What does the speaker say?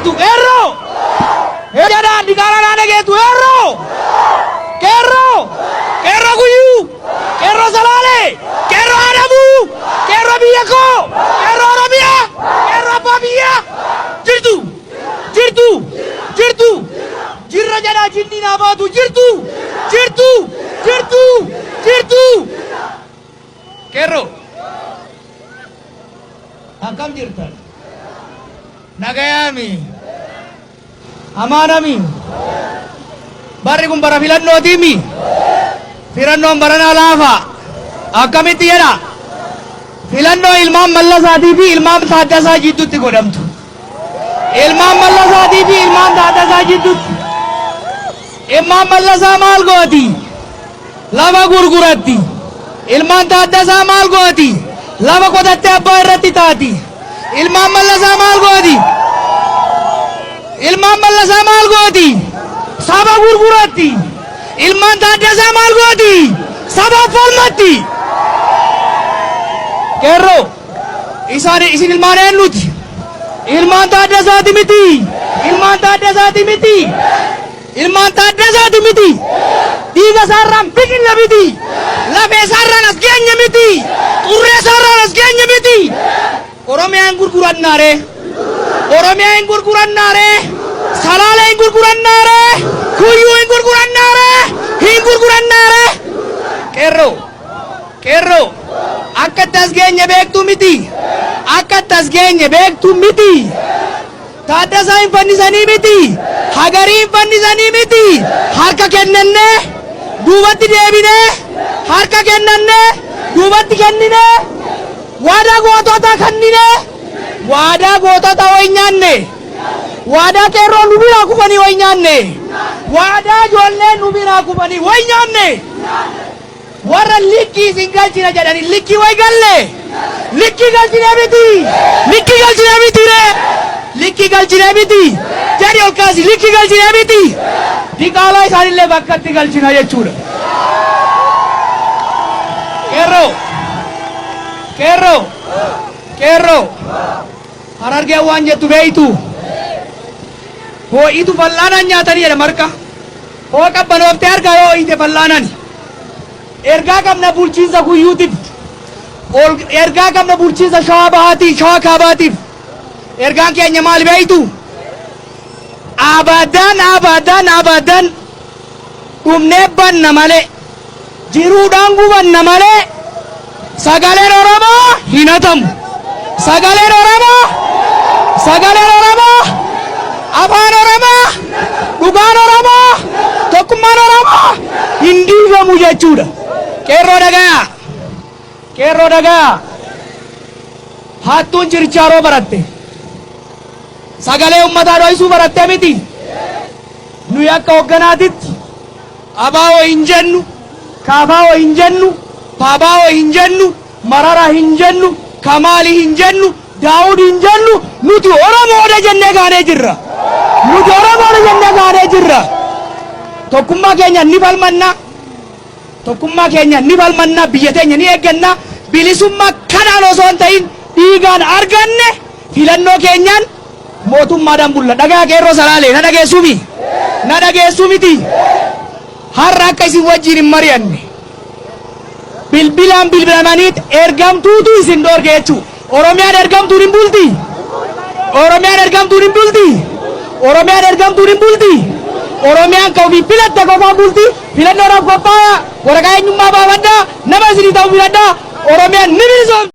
Qeerroo! Jedhaan diqaalaa naa dhageetu qeerroo! Qeerroo! Qeerroo guyyuu! Qeerroo Salaalee! Qeerroo Adabuu! Qeerroo biyya koo! Qeerroo Oromiyaa! Qeerroo abbaa biyyaa! Jirtu! Jirtu! Jirtu! Jirra jedhaa jinni naa baatu jirtu! Jirtu! Jirtu! Jirtu! Qeerroo! Akkam jirtan? Nagayaami? Amaanami? Barri kun bara filannootiimi? Filannoon baranaa laafa. Akkamitti jedha? Filannoo ilmaan Mallasaatii fi ilmaan Taaddasaa jidduutti godhamtu. Ilmaan Mallasaatii fi ilmaan Taaddasaa jidduutti. Ilmaan Mallasaa maal gooti? Lafa gurguratti. Ilmaan Taaddasaa maal gooti? Lafa qotattee abbaa irratti taati. Ilmaan Mallasaa maal gooti? Ilmaan Mallasaa maal gooti? Saba gurguratti. Ilmaan Taaddasaa maal gooti? Sabaaf falmatti. Qeerroo, isaan isin ilmaan eenyuti? Ilmaan Taaddasaati miti. Ilmaan Taaddasaati miti. Ilmaan Taaddasaati miti. Dhiiga isaarraan biqille miti. Lafee isaarraan as geenye miti. Xurree isaarraan as geenye miti. Oromiyaa hin gurgurannaaree. Oromiyaa hin gurgurannaaree. Salaalee hin gurgurannaaree. Kuyyuu hin gurgurannaaree. Hin gurgurannaaree. Qeerroo. Qeerroo. Akka itti as geenye beektuu miti. Akka itti as geenye beektuu miti. Taaddasaa hin fannisanii miti. Hagarii hin fannisanii miti. Harka kennannee duubatti deebinee harka kennannee duubatti kenninee waadaa goototaa kenninee waadaa goototaa wayi nyaanne waadaa qeerroo nu biraa kufanii wayi nyaanne waadaa ijoollee nu biraa kufanii wayi nyaanne. Warra likkii isin galchina jedhanii likkii wayi galle? Likkii galchine miti! Likkii galchine miti ree! Likkii galchine miti! Jedhi ol kaasi likkii galchine miti! Diqaalaa isaanillee bakkatti galchina jechuudha. Qeerroo! Qeerroo! Qeerroo! Harargeen waan jettu beeytu? Hoo'itu fal'aanaan nyaatanii jedha marqa. Hoo qabbanooftee harkaa yoo ho'ite fal'aanani. Ergaa qabna bulchiinsa Guyyuutiif. Ol ergaa qabna bulchiinsa Shawaa Bahaatii, Shawaa Kaabaatiif. Ergaan keenya maali beektu? Abadan abadan abadan dhumnee banna malee jiruudhaan gubanna malee sagaleen Oromoo hin hatamu. Sagaleen Oromoo sagaleen Oromoo afaan Oromoo dhugaan Oromoo tokkummaan Oromoo hin diigamu jechuudha. Qeerroo dhagayaa. Qeerroo dhagayaa. Hattuun chirchaaroo baratte. Sagalee uummataa dho'isuu barattee miti. Nuyi akka hogganaatitti ABO hin jennu, KFO hin jennu, PABO hin jennu, Marara hin jennu, Kamaali hin jennu, Daawud hin jennu, nuti Oromoodha jennee kaanee jirra. Nuti Oromoodha jennee kaanee jirra. Tokkummaa keenya ni falmanna. Tokkummaa keenya ni falmanna, biyya teenya ni eegganna. Bilisummaa kanaan osoo hin ta'in dhiigaan arganne filannoo keenyaan mootummaadhaan bulla. Dhagaa qeerroo Salaalee na dhageessuu mi? Na dhageessuu miti? Har'a akka isin wajjin hin mari'anne bilbilaan bilbilamaniit ergamtuutu isin dhoorge jechuu. Oromiyaan ergamtuun hin bulti? Oromiyaan ergamtuun hin bulti? Oromiyaan ergamtuun hin bulti? Oromiyaan kan ofii filatte qofaan bulti. Filannoodhaaf qophaa'a. Waraqaa eenyummaa baafadhaa. Nama isinii ta'u filadhaa. Oromiyaan ni bilisoomti.